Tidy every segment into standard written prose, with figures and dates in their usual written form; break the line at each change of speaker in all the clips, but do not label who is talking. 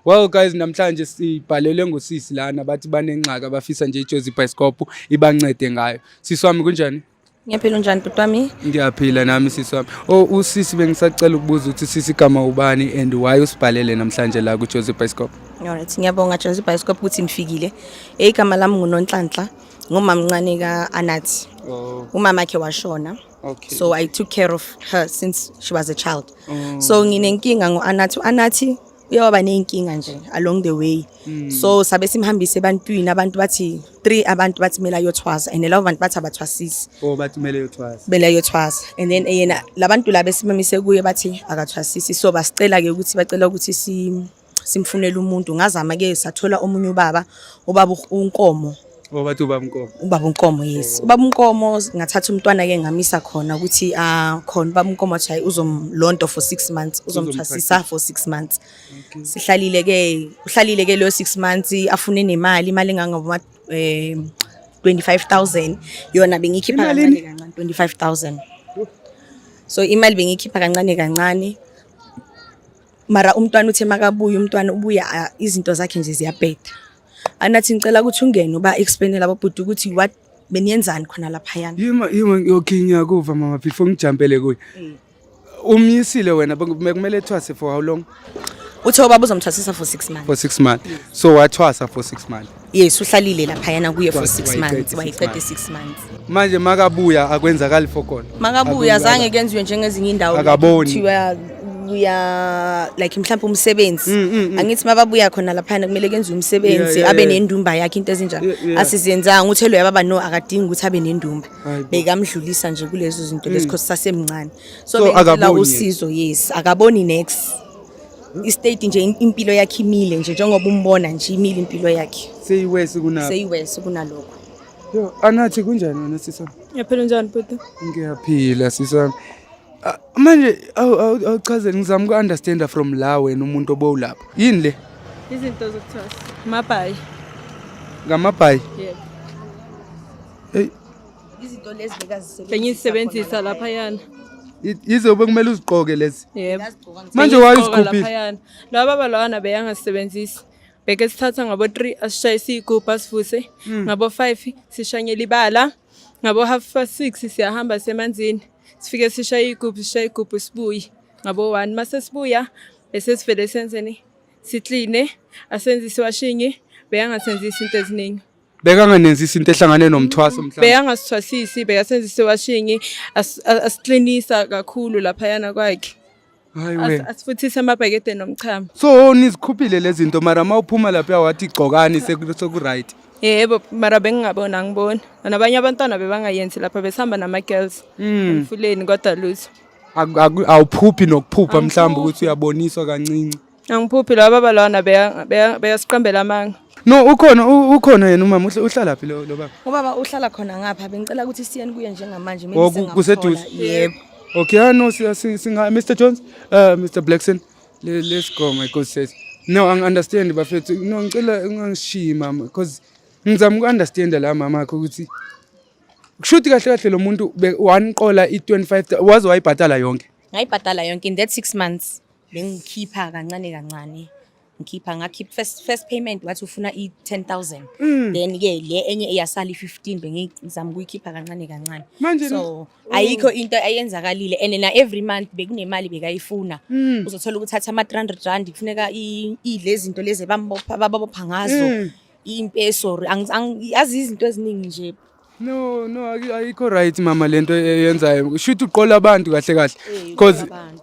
Well guys, namhlanje sibhalelwe ngosisi lana, bathi banengxaki abafisa nje iJozi Bioscope ibancede ngayo. Sisi wami, kunjani?
Ngiyaphila, unjani bhuti wami?
Ngiyaphila nami, sisi wami. Oh, usisi, bengisacela ukubuza ukuthi sisi, igama ubani and why usibhalele namhlanje la kuJozi Bioscope?
Alright, ngiyabonga Jozi Bioscope ukuthi nifikile. Igama lami nguNonhlanhla, ngumamncane kaAnathi.
Oh,
Umama wakhe washona.
okay.
So I took care of her since she was a child.
Oh.
So nginenkinga ngoAnathi. uAnathi uyawaba neyinkinga nje along the way. So sabe simhambise ebantwini, abantu bathi three, abantu bathi kumele ayothwasa and labo bantu bathi abathwasisi.
Oh, bathi kumele yothwasa.
Kumele ayothwasa and then yena labantu laba esimamise kuye bathi akathwasisi, so basicela ke ukuthi bacela ukuthi si simfunele umuntu. Ngazama ke, sathola omunye ubaba, ubaba uNkomo.
Oh, bathi ubaba Nkomo.
Ubaba uNkomo, yes, ubaba uNkomo. Ngathatha umntwana ke, ngamisa khona ukuthi ah, khona ubaba uNkomo athi hayi, uzomlonto for 6 months, uzomthwasisa for 6 months. Sihlalile ke, uhlalile ke leyo 6 months, afune nemali, imali engangoma 25,000. Yona bengikhipha
Imalini?
kancane kancane, 25,000. So imali bengikhipha kancane kancane, mara umntwana uthe makabuya, umntwana ubuya, ah, izinto zakhe nje ziyabheda. Anathi, ngicela ukuthi ungene uba explain labo bhuti ukuthi what beniyenzani khona laphayana.
Yima yima, okay, ngiyakuva mama, before ngijampele kuye. Umyisile wena, bekumele ethwase for how long?
Uthe ubaba uzomthwasisa for 6 months.
For 6 months. So wathwasa for 6 months.
Yes, uhlalile laphayana kuye for 6
Wayiqeda
months.
six
Wayiqeda
months.
6 months.
Manje makabuya akwenzakali for khona.
Makabuya azange kenziwe njengezinye indawo.
Akaboni.
Kuthiwa uya like mhlawumbe umsebenzi, angithi mababuya khona laphana kumele kenziwe umsebenzi, abe nendumba yakhe, into ezinjalo. Asizenzanga. Uthe loya baba no, akadingi ukuthi abe nendumba.
Hayi bo.
Bekamdlulisa nje kulezo zinto lezi cause sasemncane, so
So,
bengicela
akaboni yena?
usizo. Yes, akaboni next istate nje, impilo yakhe imile nje njengoba umbona nje, imile impilo yakhe.
Seyiwesi kunapho.
Seyiwese kunalokho.
Yo, Anathi, kunjani wena sisami?
Ngiyaphila, njani bhuti?
Ngiyaphila sisami. Ah, manje awuchazele, ngizama uku-understanda from la wena umuntu obowulapha. Yini le?
Izinto zokuthwasa. Mabhayi.
Ngamabhayi.
Yebo.
Hey,
Izinto lezi bekazisebenzisa.
Bengizisebenzisa laphayana.
Yize kumele uzigqoke lezi.
Yebo.
Manje
Bengizigqoka
wayizikhuphile.
laphayana. Laba baba lawana beyangasebenzisi. Beke sithatha ngabo 3 asishayise igubhu asivuse. Ngabo 5 sishanyela ibala. Ngabo 6:30 siyahamba semanzini. Sifike sishaye igubhu, sishaye igubhu sibuye. Ngabo 1 mase sibuya bese sivele senzeni? Sikline, asenzise washing, beyangasenzisi into eziningi.
Bekanganenzisi into ehlangane nomthwaso mhlawumbe.
Beyangasithwasisi, bekasenzisa washing, asiklinisa kakhulu laphayana kwakhe.
Hayi wena.
Asifuthisa amabhakede nomchamo.
So nizikhuphile lezi zinto, mara mawuphuma lapha wathi gqokani, seku right.
Yebo, mara bengingaboni, angiboni. Nabanye abantwana bebangayenzi lapha, besihamba nama-girls emfuleni, kodwa lutho.
Awuphuphi nokuphupha mhlawumbe ukuthi uyaboniswa kancinci?
Angiphuphi, laba baba lwana beyasiqambela amanga.
No, ukhona, ukhona yena umama, uhlala phi lo baba?
Ubaba uhlala khona ngapha, bengicela ukuthi siyeni kuye njengamanje.
Oh,
Maybe singamthola.
Kuseduze?
Yebo.
Okay, ah no, singa Mr Jones, Mr Blackson, let's go, my God says. No, angi understand bafethu. No, ngicela ungangishiyi mama because ngizama uku-understand la mama akho ukuthi kushuthi kahle kahle lo muntu waniqola i-25 waze wayibhatala yonke.
Ngayibhadala yonke in that 6 months, bengikhipha kancane kancane, ngikhipha, ngakhipha first payment, wathi ufuna i-10,000, then ke le enye eyasala i-15 bengizama ukuyikhipha kancane kancane.
Manje
so ayikho into ayenzakalile and na every month bekunemali bekayifuna. Uzothola ukuthi athi ama-R300 kufuneka ile zinto lezi bambopha, bababopha ngazo impeso, yazi izinto eziningi nje.
No, ayikho right mama lento eyenzayo. Shuthi uqola abantu kahle kahle. Because
Abantu.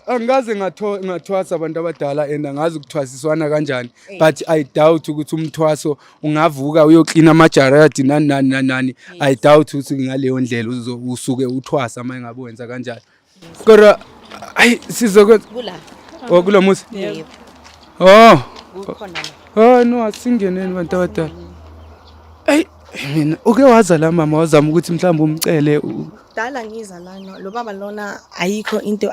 angikaze ngathwasa abantu abadala and angazi ukuthwasiswana kanjani, but I doubt ukuthi umthwaso ungavuka uyoklina amajaradi nani nani nani nani. I doubt ukuthi ngaleyo ndlela usuke uthwasa uma engabe wenza kanjalo, kodwa ayi, sizokwenza.
Kula.
Oh, kulo muzi?
Yebo.
Oh.
Kukhona la.
Oh no, asingeneni bantu abadala. Ayi mina, uke waza la mama, wazama ukuthi mhlawumbe umcele
Dala ngiza lana, lo baba lona ayikho into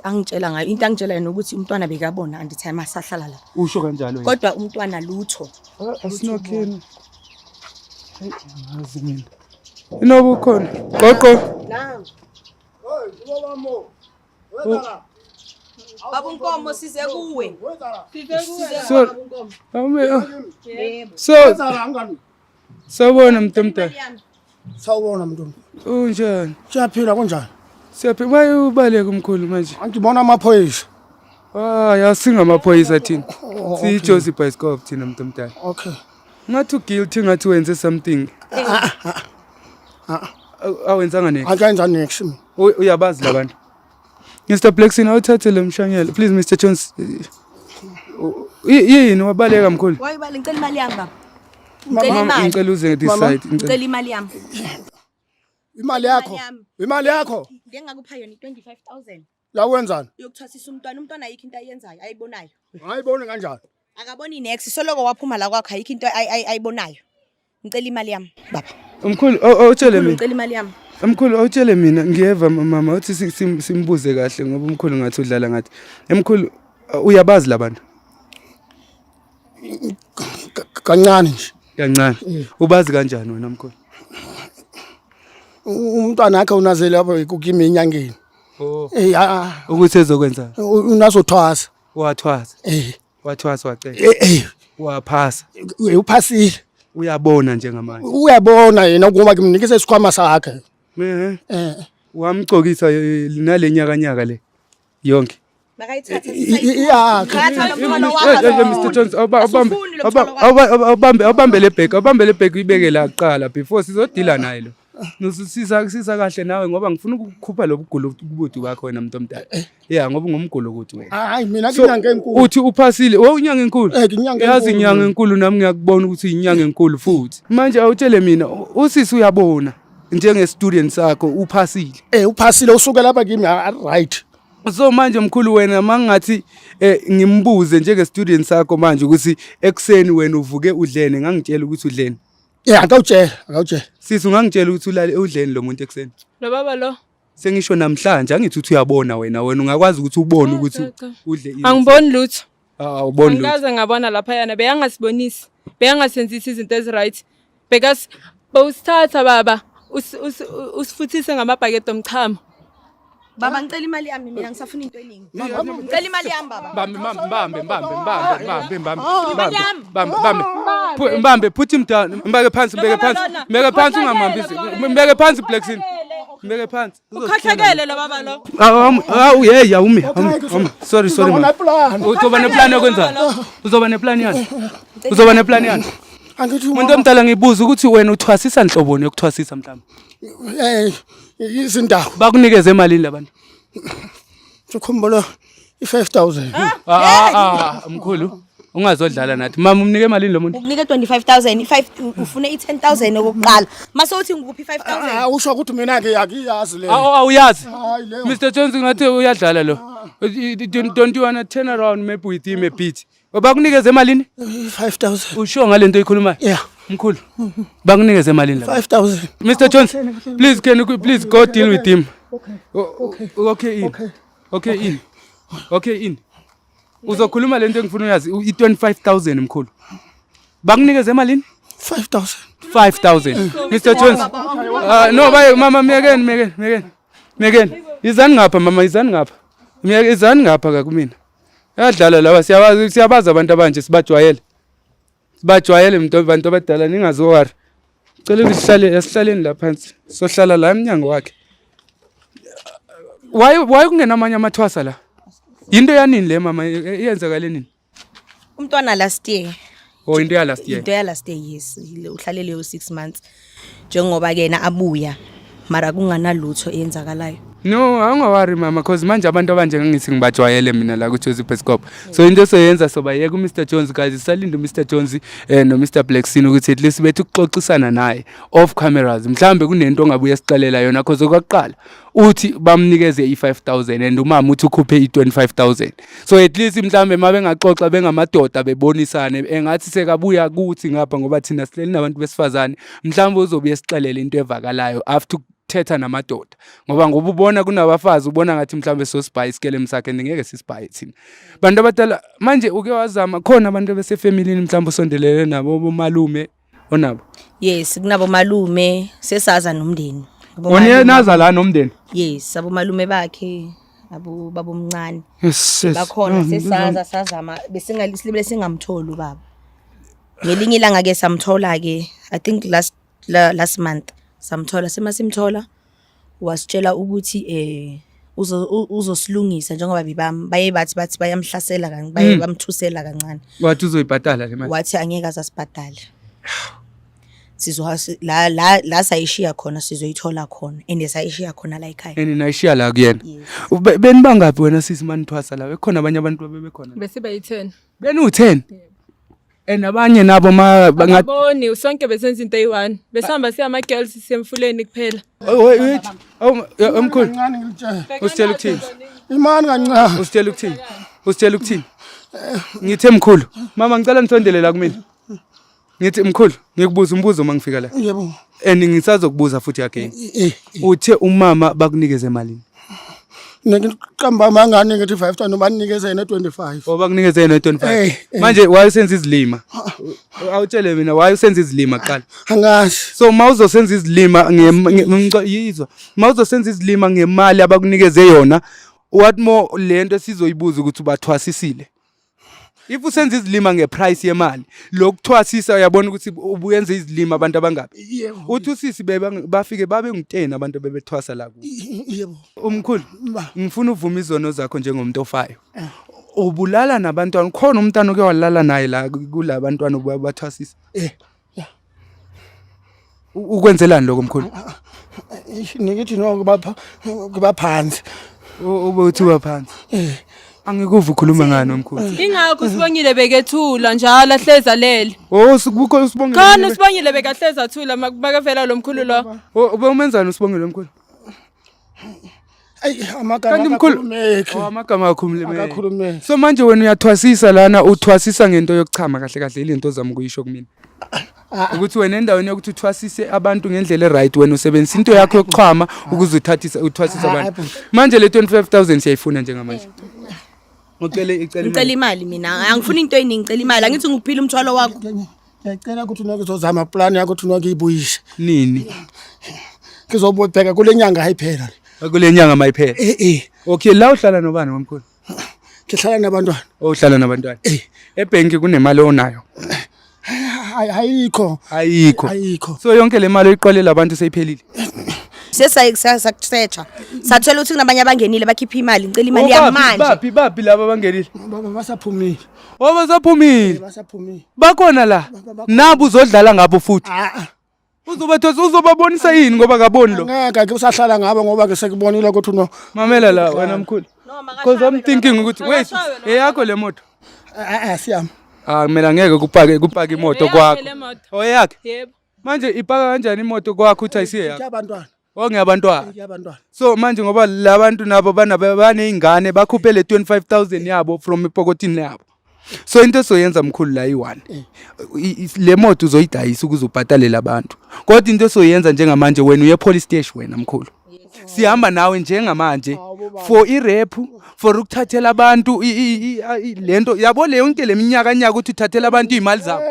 angitshela ngayo. Into angitshela yona ukuthi umntwana bekabona and time asahlala la.
Usho kanjalo yena?
Kodwa umntwana lutho.
Ah, asinokheni. Hayi, angazi mina. Inoba ukhona. Qoqo.
Nangu. Baba uNkomo size kuwe.
So so sawubona mntomdala.
Sawubona mntombi.
Unjani?
Siyaphila kunjani?
Siyaphila. Why ubaleka umkhulu manje?
Angibona amaphoyisa.
Ah, yasingamaphoyisa thina. Siyijozi bioscope thina mntomdala.
Okay.
Ngathi uguilty ngathi wenze something. Awenzanga next.
Angenza next.
Uyabazi labantu. Mr Blackson awuthathe le mshanyelo. Please Mr Jones. Yini wabaleka mkhulu?
Why ubale ngicela imali yami baba. Ngicela
Mama
imali.
ngicela uze this
Mama.
side. Ngicela.
Ngicela imali yami.
Imali yakho.
Imali yami.
Imali yakho.
Ngeke ngakupha yona i-25000
La wenzani?
yokuthwasisa umntwana. Umntwana ayikho into ayenzayo, ayibonayo.
Ngayibona kanjani?
Akaboni next soloko waphuma la kwakho ayikho into ayibonayo. Ngicela imali yami baba.
Mkhulu awutshele mina.
Ngicela imali yami.
Mkhulu awutshele mina ngiyeva mama uthi simbuze kahle ngoba umkhulu ngathi udlala ngathi. Mkhulu uyabazi labantu?
Kancane nje.
Kancane. Ubazi kanjani wena mkhulu?
Umntwana wakhe unazele lapho kukimi enyangeni.
Oh.
Eh ah,
Ukuthi ezokwenzani?
unazothwasa.
Wathwasa.
Eh
Wathwasa wacela.
eh eh
Waphasa.
uphasile.
Uyabona njengamanje.
Uyabona yena ngoba ngimnikeza isikhwama sakhe.
Eh.
Eh
Wamgcokisa nale nyaka nyaka le. Yonke.
Makayithathe.
iyakhe.
Thatha lo mthwalo
Eh, eh,
wakho.
Mr Jones awubambe
Asifuni lo mthwalo wakho.
awubambe awubambe le bag awubambe le bag uyibeke la kuqala before sizodila naye lo. Sisa sisa kahle nawe ngoba ngifuna ukukhupha lo bugulu bakho wena mntu omdala. Yeah ngoba ungumgulukudu wena.
Hayi mina
So,
nginyanga enkulu.
uthi uphasile oh inyanga enkulu
Eh, inyanga
yazi
enkulu.
inyanga enkulu nami ngiyakubona ukuthi inyanga enkulu futhi manje awutshele mina usisi uyabona njenge student sakho uphasile
Eh uphasile usuke lapha kimi right.
so manje mkhulu wena mangathi eh, ngimbuze njenge student sakho manje ukuthi ekuseni wena uvuke udlene ngangitshela ukuthi udlene
Eh akawutshela, akawutshela.
sisi ungangitshela ukuthi ulale udleni lo muntu ekuseni
Lo baba lo.
sengisho namhlanje angithi uthi uyabona wena wena ungakwazi ukuthi ubone
Cha,
ukuthi
cha, cha.
udle ini.
Angiboni lutho.
Ah, awuboni lutho
Angikaze ngabona lapha yana beyangasibonisi. Beyangasenzisi izinto ezi-right. Because bowusithatha baba usifuthise ngamabhakede omchamo.
Baba ngicela imali yami mina ngisafuna into eningi. Ngicela imali yami baba.
Bambe bambe bambe bambe bambe bambe bambe
yami.
bambe bambe mbambe put him down mbeke phansi mbeke phansi mbeke phansi ungamhambisi mbeke phansi Blackson mbeke phansi
Ukhohlakele lo baba lo.
Awu hey awumi awumi sorry sorry
Uzoba
ma
neplan.
uzoba neplan yokwenzani uzoba neplan yani uzoba neplan yani
Angithi
umuntu omdala ngibuza ukuthi wena uthwasisa nhloboni yokuthwasisa mhlawumbe
eh izindawo.
bakunikeze emalini labantu
Sikhumbula i5000.
ah ah, ah mkhulu ungazodlala nathi mama umnike emalini lo muntu
Ukunike 25000 i5 ufune i10000 okokuqala. Mase uthi ngikuphi i5000?
Ah usho ukuthi mina ke akiyazi le.
Awu awuyazi.
Hayi leyo.
Mr Jones ngathi uyadlala lo. Don't you wanna turn around maybe with him a bit? Bakunikeze emalini?
5000.
Usho ngalento oyikhulumayo?
Yeah.
Mkhulu. Bakunikeze emalini la.
5000.
Mr Jones, please can you please go deal with him? Okay. Okay in. Okay in. Okay in. Uzokhuluma lento engifuna uyazi i25000 mkhulu. Bakunikeze emalini?
5000.
5000 Mr Jones. No baye mama miyekeni miyekeni miyekeni. Miyekeni. Izani ngapha mama izani ngapha. Miyeke izani ngapha ka kumina. Yadlala laba siyabazi siyabazi abantu abanje sibajwayele. Sibajwayele mntu abantu abadala ningazowari. Cela ukuhlale asihlaleni la phansi. Sohlala la emnyango wakhe. Why kungena amanye amathwasa la? Into yanini le mama iyenzakale nini?
Umntwana last year.
Oh into ya last year.
Into ya last year yes. Uhlale leyo 6 months. Njengoba ke na abuya mara kunganalutho eyenzakalayo.
No, awungawari mama cause manje abantu abanje ngithi ngibajwayele mina la ku Joseph Pescop. So into soyenza sobayeka uMr Jones guys salinde uMr Jones no Mr Blackson ukuthi at least bethu ukuxoxisana naye off cameras. Mhlambe kunento ongabuye sixelela yona cause okwaqala uthi bamnikeze i5000 and umama uthi ukhuphe i25000. So at least mhlambe mabengaxoxa bengamadoda bebonisane engathi sekabuya kuthi ngapha ngoba thina sihleli nabantu besifazane mhlambe uzobuye sixelele into evakalayo after thetha namadoda ngoba ngoba ubona kunabafazi ubona ngathi mhlawumbe sosibhaye isikelemu sakhe ngeke sisibhaye thina bantu abadala manje uke wazama khona abantu abesefamilini mhlawumbe osondelele nabo bomalume onabo
Yes, kunabo malume sesaza nomndeni.
Wona naza la nomndeni
Yes, abomalume bakhe abo babomncane.
Yes.
Bakhona sesaza sazama besingasilibele singamtholi ubaba. Ngelinye ilanga ke samthola ke, I think last month samthola. Semasimthola wasitshela ukuthi uzosilungisa njengoba bibam baye bathi bayamhlasela kancane, baye bamthusela kancane.
Wathi uzoyibhadala le mali?
Wathi angeke azasibhadala, sizo la la la sayishiya khona sizoyithola khona, and sayishiya khona la ekhaya.
And nayishiya la kuyena?
Yes.
Benibangaphi wena sisi manithwasa la? Bekhona abanye abantu abebekhona?
Bese bayi-10.
Benu-10 and abanye nabo ma bangathi
Aboni sonke besenza into eyi-one, besihamba siya ama-girls siyemfuleni kuphela.
Oh, wait, wait. Oh, mkhulu.
Kancane ngilitshela.
Usitshela ukuthini?
Imani kancane.
Usitshela ukuthini? Usitshela ukuthini? Ngithe mkhulu, mama, ngicela nisondele la kumina. Ngithi mkhulu, ngikubuza umbuzo uma ngifika la.
Yebo.
And ngisazokubuza futhi again. Uthe umama bakunikeze malini?
Ngiqamba amangane ngithi 5000, banikeze yena 25.
Oh, bakunikeze yena 25.
Eh.
Manje why usenza izilima? Awutshele mina, why usenza izilima kuqala?
Angazi.
So mawuzosenza izilima yizwa. Mawuzosenza izilima ngemali abakunikeze yona, what more lento esizoyibuza ukuthi ubathwasisile? If usenza izilima ngeprice yemali, lokuthwasisa uyabona ukuthi ubuyenza izilima abantu abangapi?
Yebo.
Uthi usisi bafike babe ngu-10 abantu bebethwasa la kubo.
Yebo.
Umkhulu,
Ba.
ngifuna uvume izono zakho njengomuntu ofayo. Ubulala nabantwana, khona umntwana oke walala naye la kula bantwana obathwasisa?
Eh. Ya.
Ukwenzelani lokho, mkhulu?
Ngithi no kuba kuba phansi.
Ube uthi uba phansi?
Eh.
Angikuva ukhuluma ngani, mkhulu.
Ingakho uSibongile bekethula njalo, ahlezi alele.
Oh, sikukho uSibongile.
Khona uSibongile bekahlezi athula makavela lo mkhulu lo.
Oh, ube umenzani uSibongile, mkhulu?
Ayi, amagama
Kanti mkhulu
akakhulumeki.
Oh, amagama akakhulumeki.
Akakhulumeki.
So manje wena uyathwasisa lana, uthwasisa ngento yokuchama kahle kahle, ilento ozama ukuyisho kumina? Ukuthi wena endaweni yokuthi uthwasise abantu ngendlela e-right, wena usebenzisa into yakho yokuchama ukuze uthathise uthwasise abantu. Manje le 25,000 siyayifuna njengamanje. Ucele icele.
Ngicela imali mina, angifuni into eyiningi, ngicela imali. Angithi ngikuphila umthwalo wakho?
Ngiyacela ukuthi noke uzozama plan yakho ukuthi noke ibuyise.
Nini?
Ngizobheka kule nyanga ayiphela.
Kule nyanga mayiphela?
Eh eh.
Okay, la uhlala nobani, mamkhulu?
Ngihlala nabantwana.
Oh, uhlala nabantwana.
Eh.
Ebhenki kunemali onayo?
Ayikho.
Ayikho?
Ayikho.
So yonke le mali oyiqolela abantu seyiphelile?
Sesakusearcha, sathola ukuthi kunabanye abangenile bakhipha imali. Ngicela imali
Oh, baphi,
yamanje.
Baphi laba abangenile?
Baba basaphumile.
Oh, basaphumile?
Basaphumile.
Bakhona la nabo, uzodlala ngabo futhi?
Ah.
Uzobathosa, uzobabonisa yini ngoba kaboni lo?
Ngeke ke usahlala ngabo ngoba ke sekubonile ukuthi no
Mamela la wena mkhulu, because I'm thinking ukuthi, wait, eyakho le moto?
Eh eh, siyami.
Ah, kumele ngeke kupake imoto
Eyakhe
kwakho.
le moto.
Oh, eyakhe?
Yebo.
Manje ipaka kanjani imoto kwakho uthi ayisiye yakho?
Yabantwana.
Oh, ngiyabantwana.
Yabantwana.
So manje ngoba labantu nabo baney'ngane bakhuphe le 25,000 yabo from epokotini yabo. So into esoyenza mkhulu la iyi-one. Le moto uzoyidayisa ukuze ubhadalele abantu. Kodwa into esoyenza njengamanje, wena uye police station wena mkhulu. Sihamba nawe njengamanje for i-rape, for ukuthathela abantu lento yabo le yonke le minyaka nyaka ukuthi uthathela abantu iy'mali zabo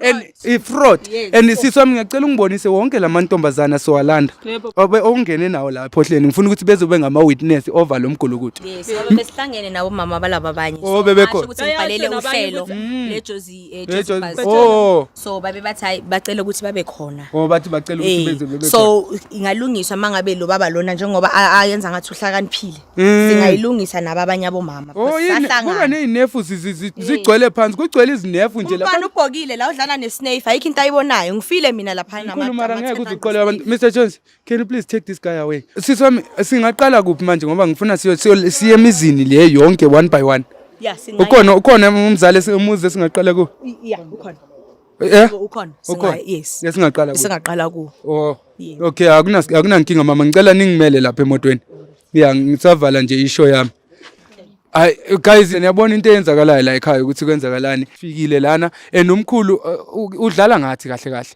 and i-fraud. And sisi wami, ngiyacela ungibonise wonke la mantombazana sowalanda
Yebo.
Ongene nawo la ephohleni. Ngifuna ukuthi bezobe ngama-witness over lo mgulukudu.
Yes, ngoba besihlangene nabo mama balaba abanye.
Oh, bebekhona.
Ngasho ukuthi ngibhalele
Bayasho nabanye
uhlelo
ukuthi-
leJozi
Le
Jozi
Jozi-
Buzz.
Oh.
So babe bathi hayi, bacela ukuthi babe khona.
Oh, bathi bacela ukuthi beze bebe khona.
So ingalungiswa mangabe lo baba lona njengoba ayenza ngathi uhlakaniphile. Singayilungisa nabo abanye abomama.
Oh,
because
yini kuba
sahlangana.
ney'nefu zigcwele phansi, kugcwele izinefu nje lapha.
Umfana ubhokile la, udlala nesnafe, ayikho into ayibonayo. Ngifile mina lapha.
Mkhulu, mara ngeke uze uqole abantu. Mr Jones, can you please take this guy away? Sisi wami, singaqala kuphi manje ngoba ngifuna siye emizini le yonke one by one.
Yeah, singaya.
Ukhona umzali umuzi esingaqala ku?
Yeah, ukhona.
Eh?
Ukhona.
Ukhona.
Yes.
Esingaqala ku.
Singaqala ku.
Oh.
Yeah.
Okay, akunankinga mama, ngicela ningimele lapha emotweni. Yeah, ngisavala nje ishow yami. Ay guys, niyabona into eyenzakalayo la ekhaya ukuthi kwenzakalani. Fikile lana and umkhulu udlala ngathi kahle kahle.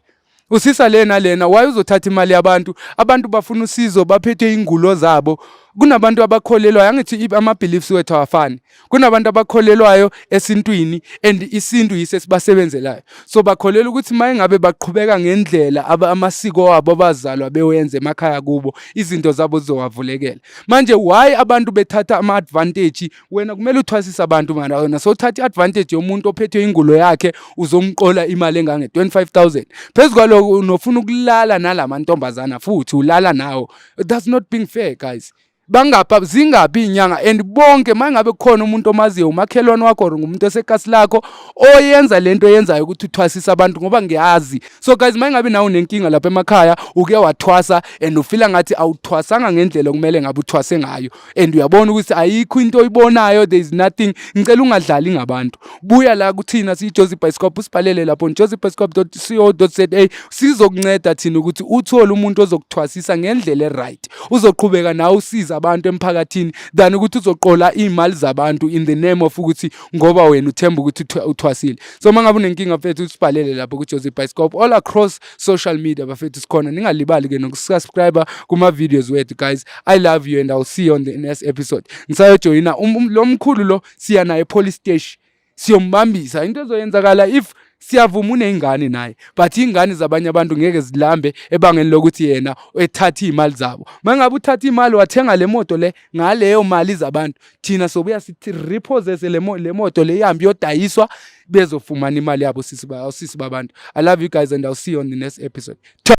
Usisa lena lena, why uzothatha imali yabantu? Abantu bafuna usizo, baphethe ingulo zabo. Kunabantu abakholelwayo, angithi ama-beliefs wethu awafani. Kunabantu abakholelwayo esintwini, and isintu yiso esibasebenzelayo, so bakholelwa ukuthi uma ngabe baqhubeka ngendlela amasiko wabo abazalwa bewenze emakhaya kubo, izinto zabo zizowavulekela. Manje why abantu bethatha ama-advantage? Wena kumele uthwasise abantu, mara wena sowuthatha i-advantage yomuntu ophethwe ingulo yakhe, uzomqola imali engange-25 000. Phezu kwaloko unofuna ukulala nala mantombazana futhi ulala nawo. That's not being fair, guys. Bangapha zingaphi iy'nyanga? And bonke, uma ngabe kukhona umuntu omaziyo, umakhelwane wakho or ngumuntu osekasi lakho oyenza lento oyenzayo ukuthi uthwasise abantu, ngoba ngiyazi. So guys, uma ngabe nawe unenkinga lapha emakhaya, uke wathwasa and ufila ngathi awuthwasanga ngendlela okumele ngabe uthwase ngayo, and uyabona ukuthi ayikho into oyibonayo, there is nothing, ngicela ungadlali ngabantu. Buya la kuthina siyi-Jozi Bioscope, usibhalele lapho jozibioscope.co.za. Sizokunceda thina ukuthi uthole umuntu ozokuthwasisa ngendlela e-right, uzoqhubeka nawe usiza abantu emphakathini, than ukuthi uzoqola iy'mali zabantu in the name of ukuthi ngoba wena uthemba ukuthi uthwasile. So uma ngabe unenkinga, mfethu, usibhalele lapho ku-Jozi Bioscope all across social media. Bafethu, sikhona. Ningalibali-ke nokusubscribe kuma-videos wethu. Guys, I love you and I'll see you on the next episode. Ngisayojoyina lo mkhulu lo, siya naye police station, siyombambisa. Into ezoyenzakala, if siyavuma uney'ngane naye, but iy'ngane zabanye abantu ngeke zilambe ebangeni lokuthi yena ethathe iy'mali zabo. Uma ngabe uthatha imali wathenga le moto le ngaleyo mali zabantu, thina sobuya sithi repossess le moto le, ihambe iyodayiswa, bezofumana imali yabo. Sisi babantu, I love you guys and I'll see you on the next episode.